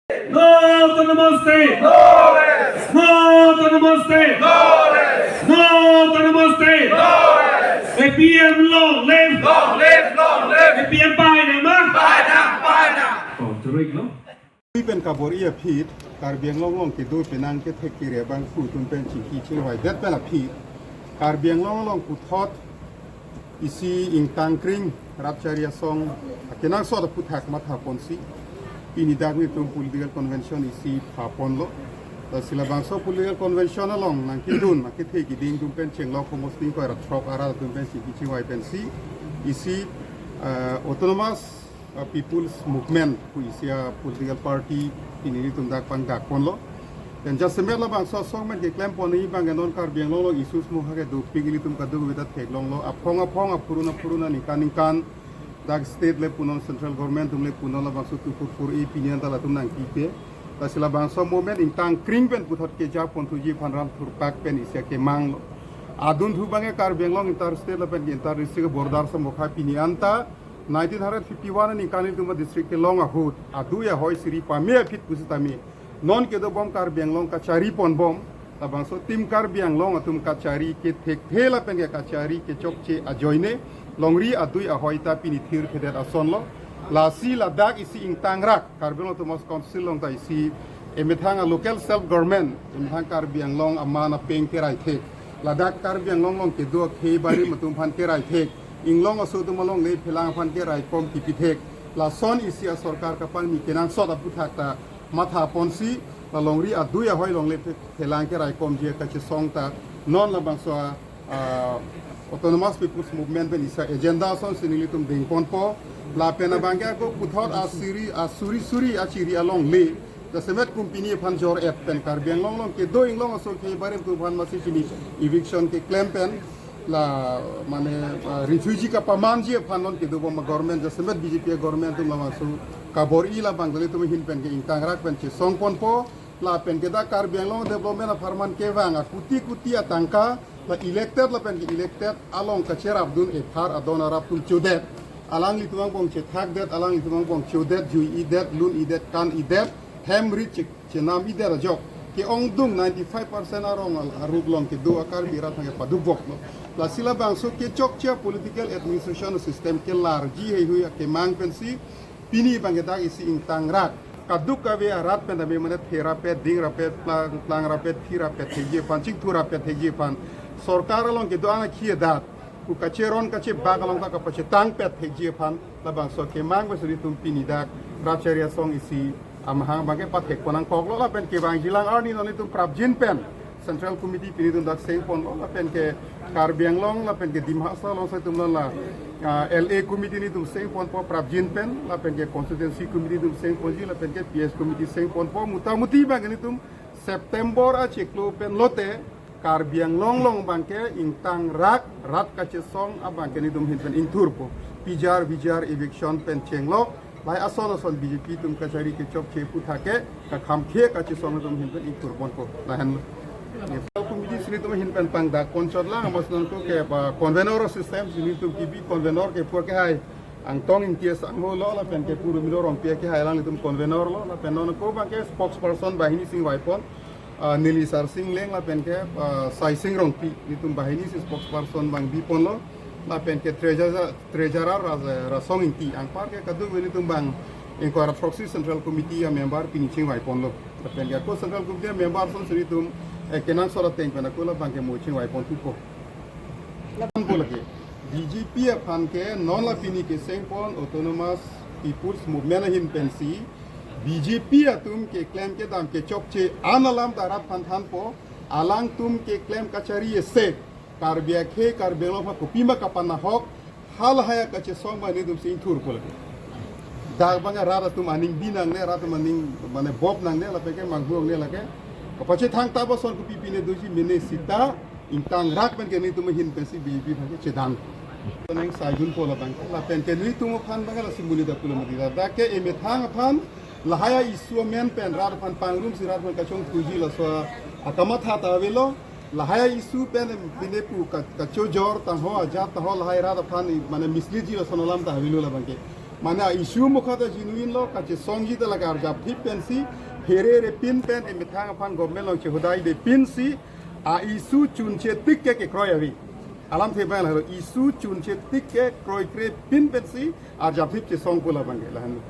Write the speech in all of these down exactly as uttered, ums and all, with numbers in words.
No autonomous state. No rest. No autonomous state. No rest. No autonomous state. No rest. A P M long live. Long live, long live. A P M pahainang ma? Pahainang, pahainang. Oh, churui lo. Pen kabor-i aphi, Karbi Anglong along kedo penang kethek kere abangphu atum pen chingki chingvaidet pen aphi, Karbi Anglong along puthot isi ingtangkring rat chari asong akenangsot aphuthak mathaponsi pini dak nelitum political convention isi phaponlo. Lasi labangso political convention along nangkedun akethe kiding atum pen chenglok komos ning koi rat throk arat atum pen chingki chingvai pensi isi, eh, autonomous, eh, People's Movement pu isi a political party pini nelitum dak pangdakponlo. Pen jasemet labangso asong pen keklempon abang non Karbi Anglong along issues mo ha ke dopik ilitum kadokave ta theklonglo. Aphong aphong, aphurun aphurun, aningkan ningkan, dak state le punon, central government atum le punon, labangso two four four A pini anta latum nangpipe. Lasi labangso movement ingtangkring pen puthot keja ponthuji aphan ram thurpak pen isi akemanglo. Adunthu abang ke Karbi Anglong inter state lapen inter district border samokha pini anta nineteen hundred fifty-one aningkan nelitum a district kelong ahut adui ahoi siri pame aphi pusitame non kedobom Karbi Anglong kachari ponbom. Labangso Team Karbi Anglong atum kachari kethekthe lapen ke kachari kechokche ajoine longri adui ahoi ta pini thirthedet asonlo. Lasi ladak isi ingtangrak Karbi Anglong Autonomous Council along ta isi emethang a local self government, emethang Karbi Anglong aman apeng kerai thek, ladak Karbi Anglong along kedo akhei barim atum aphan kerai thek, inglong aso atum alongle phelang aphan keraikom kipi thek, lason isi a sorkar kapangni kenangsot aphuthak ta mathaponsi la longri adui ahoi longle phe-, phelang keraikomji kachesong ta non labangso a, ah, Autonomous People's Movement pen isi a agenda asonsi nelitum dengponpo. Lapen abang ke ako puthot asiri, asuri suri achiri alongle jasemet company aphan jor-et pen Karbi Anglong along kedo inglong aso akhei barim atum aphan masi chini eviction keklem pen la mane, ah, refugee kapamanji aphan non kedobom government jasemet B J P government atum labangso kabor-i labang nelitum ahin pen ke ingtangrak pen chesongponpo. Lapen ke dak Karbi Anglong development apharman kevang a kuti kuti atangka la elected lapen ke elected along kacherapdun ephar adon arap atum chodet, alanglitum angbong chethakdet, alanglitum angbong chodet, jui-idet, lun-idet, kan-idet, hem rit che-, chenam-idet ajok ke-ongdung ninety-five percent arong al-, aruk along kedo a Karbi rat aphan ke paduk boklo. Lasi labangso kechokche a political administration system kelarji heihui akemang pensi pini abang ke dak isi ingtangrak kadokave arat pen tame mane therapet, dingrapet, plang, plangrapet, thirapet thekji aphan, chingthurapet thekji aphan, sorkar along kedo-an akhei adat pu kacheron kachebak along ta kapachetangpet thekji aphan labangso akemang pensi nelitum pini dak rat chari asong isi amahang abang ke pathekpon nangkoklo. Lapen kevangjilang arni non nelitum prapjin pen Central Committee pini nelitum dak sengponlo, lapen ke Karbi Anglong lapen ke Dima Hasao along si atum la, ah, L A Committee nelitum sengponpo prapjin pen, lapen ke Constituency Committee nelitum sengponji, lapen ke P S Committee sengponpo, mutamuti abang nelitum September achiklo pen lote Karbi Anglong along abang ke ingtangrak rat kachesong abang ke nelitum ahin pen ingthurpo. Pijar bijar eviction pen chenglok lahai ason ason B J P atum kachari kechokche aphuthak ke kakhamkhe kachesong atum ahin pen ingthurponpo. Lahenlo. Committee si nelitum ahin pen pangdakpon chotlang, amas nonko ke ba convener system si nelitum kebi, convener ke pur ke hai Angtong Ingti asangho lo, lapen ke Puru Milo Rongpi ke hai alanglitum convener lo, lapen nonko abang ke spokesperson banghini chingvaipon, ah, Neli Sarsing Leng lapen ke, ah, Saising Rongpi, nelitum banghini si spokesperson abang biponlo, lapen ke treasurer, treasurer Ras-, Rasong Ingti, anpar ke kadokave nelitum abang ingkoi ra throksi Central Committee a member pini chingvaiponlo. Lapen ke ako Central Committee a member asonsi nelitum, eh, kenangsot ateng pen ako labang ke mo chingvaiponthupo. Lapen po lake B J P aphan ke non la pini kesengpon Autonomous People's Movement ahin pensi B J P atum keklem kedam kechokche an alam ta rat aphan thanpo, alangtum keklem kachari ese Karbi akhei Karbi Anglong aphan kopima kapanahok, halahai kachesong abang nelitum si ingthurpo lake. Dak abang rat atum aning bi nangne, rat atum aning mane bop nangne, lapen ke manghu nangne lake. Kapachethang ta ba ason kopi pine doji mene sita, ingtangrak pen ke nelitum ahin pensi B J P aphan ke chedam. Nang saidunpo labang ke, lapen ke nelitum aphan abang ke lasi monit apulo mati. Dak ke emethang aphan, lahai issue amen pen rat aphan pangrumsi rat aphan kachongthuji laso akamatha ta avelo. Lahai issue pen pine pu ka, kachojor tangho ajat tangho lahai rat aphan mane misleadji lason alam ta avelo labang ke. Mane a-issue mukha ta genuine lo, kachesongji ta lake arjapthip pensi, here re pin pen emethang aphan government along chehodai de pinsi, a-issue chunche tik ke kekroi ave. Alamthe abang lahelo, issue chunche tik ke kroikre pin pensi arjapthip chesong pu labang ke lahenlo.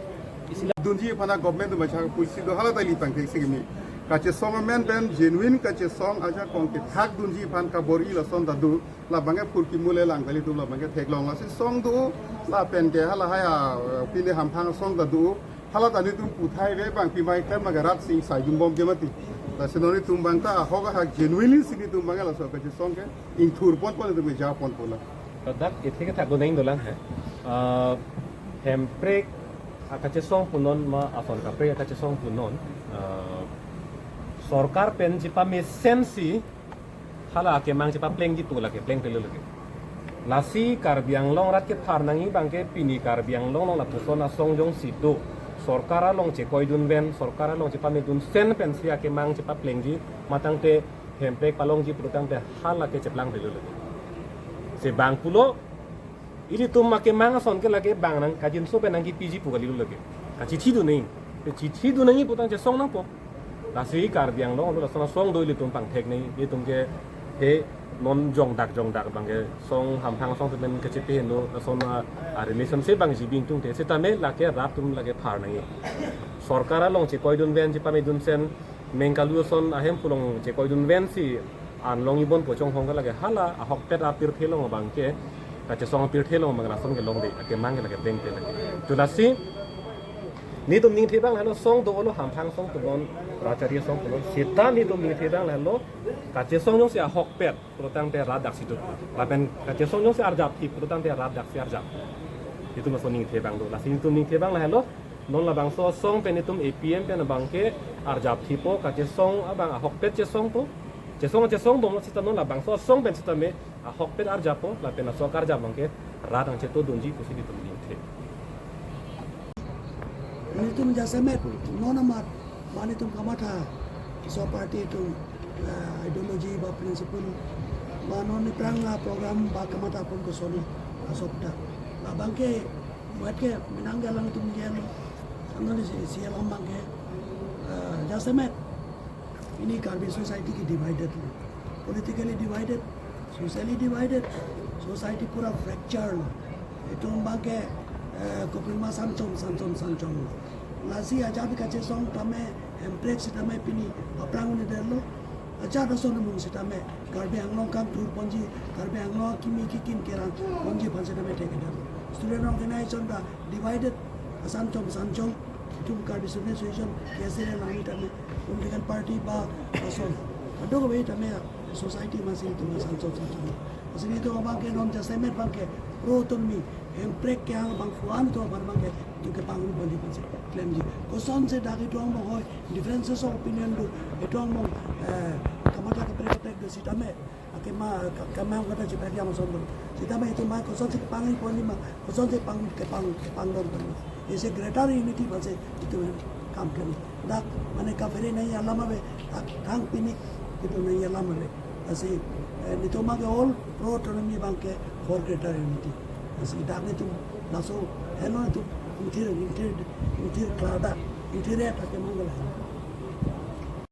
Dunji aphan a government atum acha policy do, hala ta ili pangthek si kimi. Kachesong amen pen genuine kachesong ajakong kethak dunji aphan kabor-i lason ta do. Labang ke phurkimo le lang kali atum labang ke theklong, lasi song do lapen ke halahai a, pine hamphang song ta do. Hala ta nelitum puthai ave bang pima iklem lake rat si ingsaidun bom ke mati. Lasi non nelitum abang ta ahok ahak genuinely si nelitum abang ke laso kachesong ke ingthur ponpo, nelitum ke ja ponpo la. Dak ethe kethak do neng dolang he. Ah, Hemprek akachesong punon ma ason kaprek akachesong punon. Ah, sorkar pen chepamesen si hala akemang chepaplengji pu lake plengplelo lake. Lasi Karbi Anglong arat kephar nangji abang ke pini Karbi Anglong along lapuson asong jongsi do, sorkar along chekoidun ven, sorkar along chepamedun sen pensi akemang chepaplengji, matangte Hemprek palongji pulotangte hala ke cheplangplelo lake. Si bang pulo, ilitum akemang ason ke lake bang nang kajinso pen nangkipiji pu kalilo lake. Kachithi dun nangji. Kachithi dun nangji putang chesong nangpo. Lasi Karbi Anglong along lason asong do, ilitum pangthek nangji, ilitum ke he non jongdak jongdak abang ke song hamphang song temen kachepeheno lason a, a relationship abang jibing tungte, sitame lake rat atum lake phar nangji. Sorkar along chekoidun ven, chepamedun sen, mengkalu ason ahemphu along chekoidun ven si an longji bon pu chonghong ke lake hala ahokpet apirthe along abang ke, kachesong apirthe along abang lason kelong de, akemang ke lake plengple lake. Tulasi nelitum ningthe abang lahelo, song dolo, hamphang song punon, rachari song punon, seta nelitum ningthe abang lahelo, kachesong jongsi ahokpet pulotangte rat daksi do. Lapen kachesong jongsi arjapthip pulotangte rat daksi arjap. Itum laso ningthe abang do. Lasi itum ningthe abang lahelo, non labangso asong pen itum A P M pen abang ke arjapthippo, kachesong abang ahokpet chesongpo. Chesong chesong bomlo seta non labangso asong pen sitame ahokpet arjappo, lapen laso akarjap abang ke rat angchethurdunji pusi itum ningthe. Nelitum jasemet non amat, mane itum kamatha, so party atum, eh, ideology ba principle, ba non aphrang a program ba kamatha pon koson asok ta. Labang ke, buat ke menang galang itum gel, ano ni si, si alam abang ke, eh, jasemet. Pini Karbi society ke divided lo. Politically divided, socially divided, society pura fracture lo. Itum abang ke, eh, kopima sanchom, sanchom, sanchom lo. Lasi ajat kachesong tame, Hemprek sitame pini aphrang un-edetlo. Ajat ason amung sitame Karbi Anglong kangthur ponji, Karbi Anglong kimi kikim kerang ponji aphan sitame thekthedetlo. Student organization ta divided, asanchom sanchom. Itum Karbi Student Association, K S A alangli tame, political party ba ason, kadokave tame society masi itum asanchom sanchom. Lasi nelitum abang ke non jasemet abang ke pro autonomy, Hemprek kehang abang pu-an itum abang ke itum kepangri ponji aphansi klemji. Kosonsi dak itum angbong hoi differences of opinion do, itum angbong, eh, kamatha kaprek kaprek do sitame, akema, ka-, kemang kata chipek yang ason do. Sitame itum ma kosonsi kepangri ponji ma, kosonsi pang, kepang, kepangdon ponji. Isi greater unity aphansi itum kam klem. Dak mane kaphere nangji alam ave, dak thang pini itum nangji alam ave. Lasi, eh, nelitum abang ke all pro autonomy abang ke for greater unity. Lasi dak nelitum laso heno nelitum ingthir, ingthir, ingthir klardak, ingthir-et akemang ke lahen.